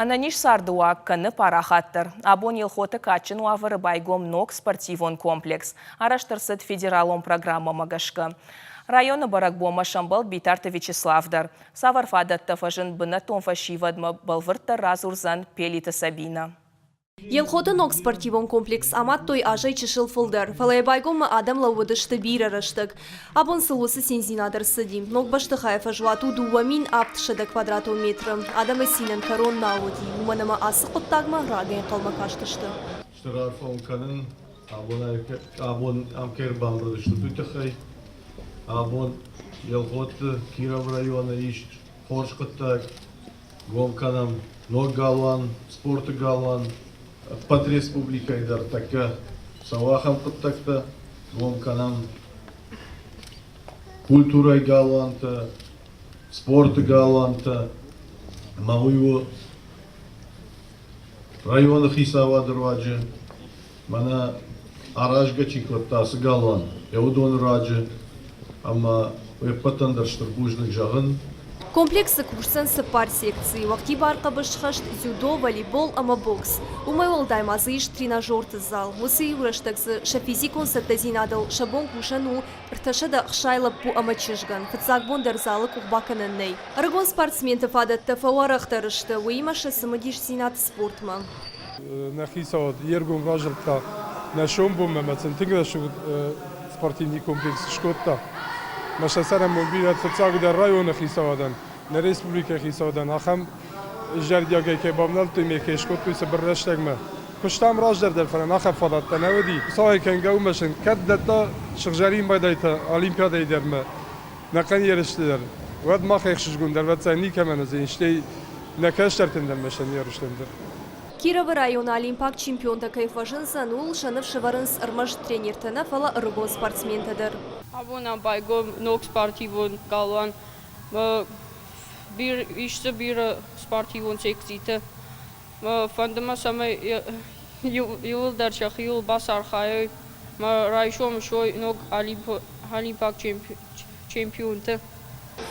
Ӕнӕниз цардыуаг кӕны парахатдӕр. Абон Елхоты кадджын уавӕры байгом ног спортивон комплекс. Арӕзт ӕрцыд федералон программӕмӕ гӕсгӕ. Районы бӕрӕгбонмӕ сӕмбӕлд Битарты Вячеслав дӕр. Цавӕр фадӕттӕ фӕзынд бынӕттон фӕсивӕдмӕ, бӕлвырддӕр радзурдзӕн Пелиты Сабинӕ. Елхоты ног спортивон комплекс амадтой азӕй чысыл фылдӕр, фӕлӕ йӕ байгоммӕ адӕм лӕууыдысты бирӕ рӕстӕг. Абон сыл уыцы циндзинад ӕрцыди. Ног бӕстыхайы фӕзуат у 2700 квадратон метры. Адӕмы цинӕн кӕрон нал уыди, уымӕн ӕмӕ ацы хъуыддагмӕ рагӕй ӕнхъӕлмӕ кастысты. Стыр арфӕ уын кӕнын, абон ам кӕй ӕрбамбырд стут, уый тыххӕй. Абон Елхотты Кировы районы ис хорз хъуыддаг. Гом кӕнӕм ног галуан, спорты галуан, ӕппӕт республикӕйы дӕр тӕккӕ цӕуы ахӕм хъуыддӕгтӕ. Гом кӕнӕм культурӕйы галуантӕ, спорты галуантӕ ӕмӕ уый у районы хицауады руаджы, мӕнӕ аразгӕ чи кодта, ацы галуан, йӕ уыдоны руаджы ӕмӕ уе ппӕтӕн дӕр стыр бузныг зӕгъын. Комплексы кусдзӕн цыппар секцийы: уӕгъдибар хъӕбысхӕст, дзюдо, волейбол ӕмӕ бокс. Уымӕй уӕлдай ма дзы ис тренажерты зал. Уыцы иу рӕстӕг дзы сӕ физикон цӕттӕдзинадыл сӕ бон кусӕн у 360 лӕппу ӕмӕ чызгӕн. Фыццаг бон дӕр залы къух бакӕнӕн нӕй. Ӕрыгон спортсменты фадӕттӕ фӕуӕрӕхдӕр сты, уыимӕ сӕ цымыдисдзинад спортмӕ. Нӕ хицауад йе ргом разылдта нӕ сомбонмӕ ӕмӕ сын тынг рӕсугъд спортивный комплекс скодта. Мӕ сӕ цӕрӕнбон бирӕ фыццагдӕр районы хицауадӕн, нӕ республикӕйы хицауадӕн ахӕм зӕрдиагӕй кӕй бавнӕлдтой ӕмӕ кӕй скодтой цыбыр рӕстӕгмӕ. Куыстам раздӕр дӕр, фӕлӕ ахӕм фадӕттӕ нӕ уыди. Хуыцауӕй кӕнгӕ уымӕ сын кӕд дӕтта сыгъзӕрин майдантӕ Олимпиадӕйы дӕр ӕмӕ нӕхъӕн ерысты дӕр, уӕд мах ӕхсызгондӕр ӕвӕццӕгӕн никӕмӕн уыдзӕни, стӕй нӕ кӕстӕртӕн дӕр ӕмӕ сӕ ерыстӕн дӕр. Кировы районы олимпаг чемпионтӕ кӕй фӕзындзӕн, ууыл сӕ ныфс ӕвӕрынц ӕрмӕст тренертӕ нӕ, фӕлӕ ӕрыгон спортсментӕ дӕр. Абон ам байгом ног спортивон галуан. Ис дзы бирӕ спортивон секцитӕ. Фӕнды мӕ, цӕмӕй иууылдӕр сӕхиуыл бацархайой мӕ райсом суой ног олимпаг чемпионтӕ.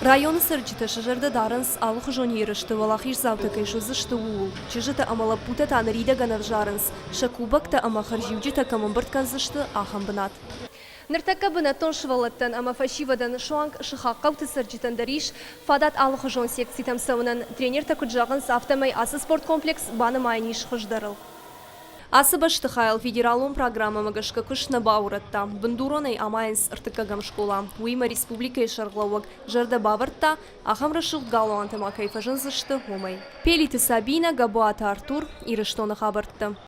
Районы цӕрджытӕ сӕ зӕрдӕ дарынц, алыхуызон ерысты уӕлахиздзаутӕ кӕй суыдзысты, ууыл. Чызджытӕ ӕмӕ лӕппутӕ та ныридӕгӕн ӕвзарынц, сӕ кубоктӕ ӕмӕ хӕрзиуджытӕ кӕм ӕмбырд кӕндзысты, ахӕм бынат. Ныртӕккӕ бынӕттон сывӕллӕттӕн ӕмӕ фӕсивӕдӕн суанг сыхаг хъӕуты цӕрджытӕн дӕр ис фадат алыхуызон секцитӕм цӕуынӕн. Тренертӕ куыд зӕгъынц, афтӕмӕй ацы спорткомплекс банымайӕн ис хуыздӕрыл. Ацы бӕстыхайыл федералон программӕмӕ гӕсгӕ куыст нӕ баурӕдта. Бындуронӕй амайынц ӕртыккӕгӕм скъола. Уыимӕ республикӕйы сӕргълӕууӕг зӕрдӕ бавӕрдта, ахӕм рӕсугъд галуантӕ ма кӕй фӕзындзысты, уымӕй. Пелиты Сабинӕ, Габуаты Артур, Ирыстоны хабӕрттӕ.